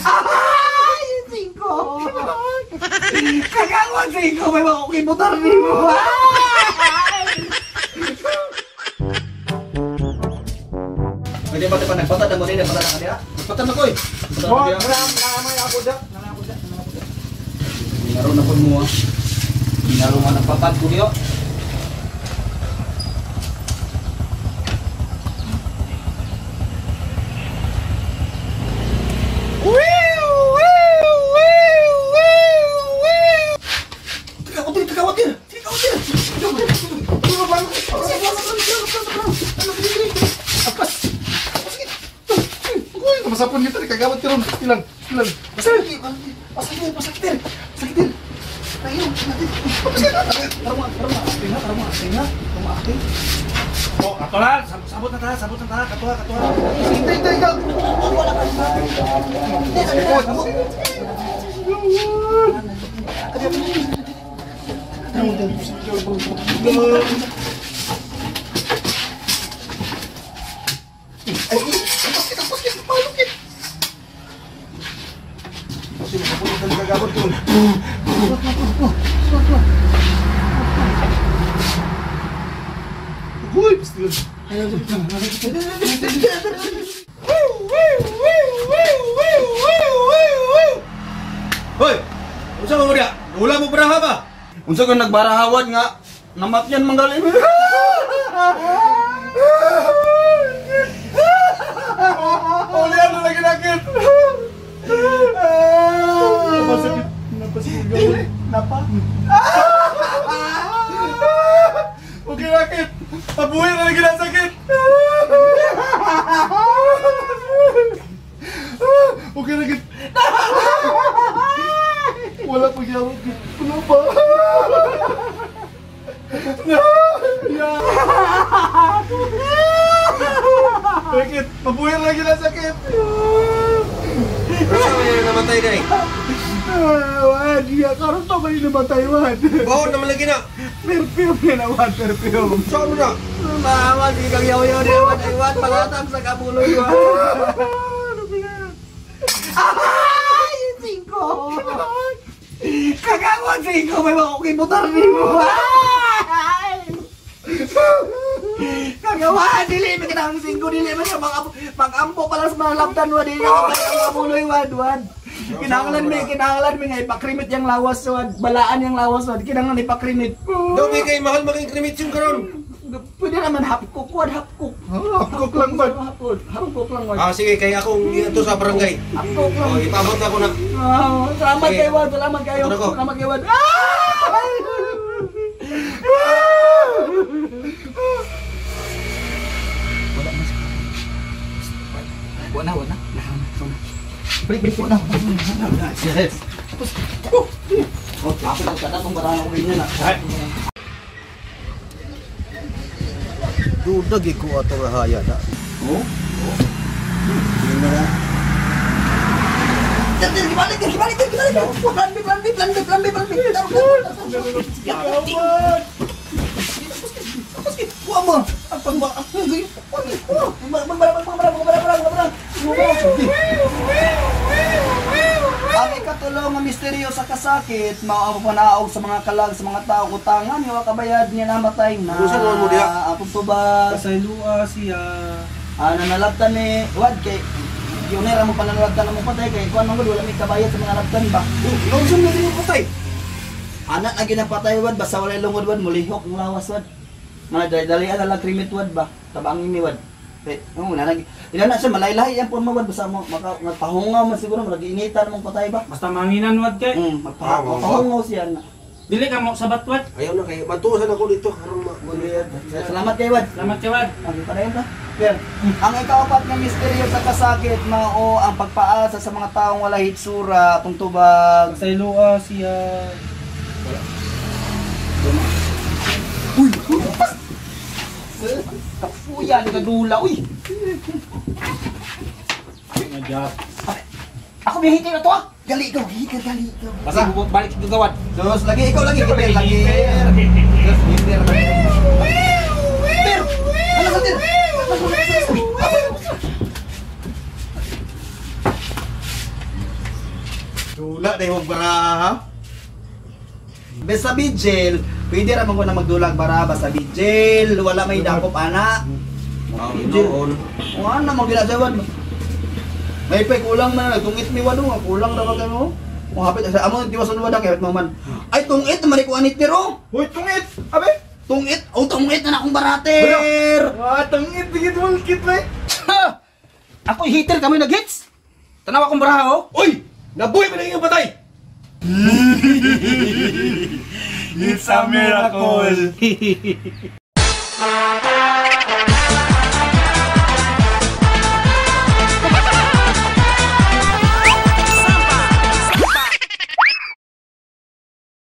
Ay, singko. Kagawad singko may makukibutar nimo. Pwede ba pa nagpatad na mo rin, nagpatad na kanila? Nagpatad na ko eh. Oh, naamay ako da. Ginaro na po mo ah. Ginaro nga nagpatad ko niyo. Masapon kita ni kagawad karon. Ilang, ilang. Pasakit, pasakit, pasakit, pasakit. Tayo, natin. Tarma, tarma, tinga, tarma, tinga. Oh, ato na, sabot na ta, sabot na ta, katuha, katuha. Hintay, hintay ka. Wala ka. Uy, pastil. Hoy! Unsa man mo diya? Wala mo baraha ba? Unsa ka nagbarahawan nga namatyan man gali. Uli ano lagi nakit. Napasakit, napasakit gawin. Napa? Okay nakit. Pabuhi na lagi nasakit. Okay nakit. Wala pa gyawat. Wala pa. Sakit. Mabuhi na lagi nasakit. Unsa man yung namatay dai? Wad, ya karon to may namatay wad. Bawon naman lagi na. Perfume na wad, perfume. Unsa mo na? Maawa sige kang yaw-yaw di wad, ay wad pangatang sa kabuloy wad. Ay, singko. Kagawad singko may makukibutar nimo. Kagawa, dili man kinahanglan singko, dili man siya mag-ampo pa lang sa mga labdan wad, dili na ang kabuloy wad, wad. Kinahanglan mi nga ipakrimit yang lawas wad, balaan yang lawas wad, kinahanglan ipakrimit. Daw may kay mahal maging cremation karon. Pwede naman half cook wad, half cook. Half cook lang wad. Half cook lang wad. Ah sige, kay akong ito sa barangay. Half cook lang. Oh, ipaabot ako na. Salamat kay wad, salamat kayo. Salamat kay wad. Wala na, wala na. Break, break, wala na. Yes. Oh, ako na itong barang ako ganyan na. Duda ko ato nga haya na. Oh? Balik, balik, balik. Plan B, plan B, plan B, plan B, plan B. Kuha mo. Ang pangba. Ang ikatulong nga misteryo sa kasakit, mao panaog sa mga kalag sa mga tao utangan nga kabayad niya namatay na. Unsa naman mo diha? Atong tubag. Kasaylua siya. Ah, nanalabtan ni wad kay pionera mo pananalabtan mo patay kay kuan man gud wala may kabayad sa mga labtan ba. Unsa man mo patay? Anak ang ginapatay wad basta walay lungod wad mulihok ang lawas wad. Mga dali-dalian na lang krimit wad ba. Tabangin ni wad. Oo, nanag ila na siya malaylahi ang porma wad basta mo magpahungaw man siguro magiinitan mong patay ba. Basta manginan wad kay. Magpahungaw siya na. Dili ka mo sabat wad. Ayaw na kay batusan ako dito karon ma. Salamat kay wad. Salamat kay wad. Ang padayon ta. Pero ang ikaapat nga misteryo sa kasakit mao ang pagpaasa sa mga taong walay hitsura atong tubag. Kasaylua siya. Uy, kapuyan kadula uy. Ngajap. Ako bihiti na to ah. Gali ikaw, hikir gali ikaw. Basta balik dito wad. Dos lagi ikaw lagi hikir lagi. Dos hikir lagi. Ter. Ano sa ter? Dula na yung baraha. Basta bijel, pwede ra man ko na magdulag bara basta bijel, wala may dakop ana. Bijel. O ana mo gila sa wad. May pay kulang man na tungit mi wado nga kulang ra ba kamo? Kung hapit sa amo tiwason wada kay hapit man. Ay tungit man ko anit pero. Hoy, tungit! Abe! Tungit, oh tungit na na akong barater. Ah, tungit! Tingit mo, kit ba? Ako hitter kami nag-hits. Tanawa akong baraha oh. Uy! Nabuhi pa na iyong patay! It's a miracle!